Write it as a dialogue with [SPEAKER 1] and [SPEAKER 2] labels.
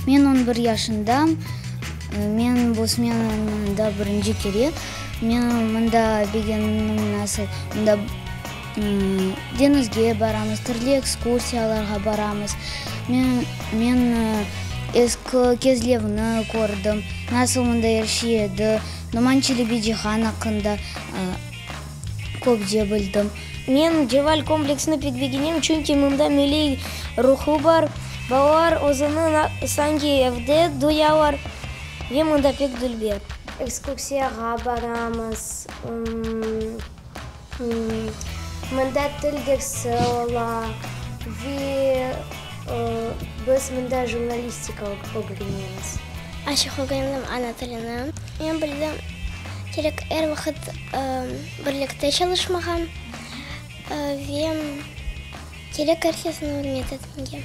[SPEAKER 1] Men on bir yaşındam. Men bu smenada birinci kere. Men mında begendim, nasıl mında deñizge baramız, türlü ekskursiyalarğa baramız. Men men eski Kezlevni kördim, nasıl mında er şey edi, Noman Çelebicihan aqqında köpce bildim.
[SPEAKER 2] Men Ceval kompleksini pek begenem, çünki mında milliy ruhu bar, balalar özüni sanki evde duyalar ve mında pek dülber.
[SPEAKER 3] Ekskursiyağa baramız, mında til dersi ola ve biz mında jurnalistika ögrenemiz.
[SPEAKER 4] Açıq ögrendim ana tilini. Men bildim, kerek er vaqıt birlikte çalışmağa ve kerek er kesni ürmet etmege.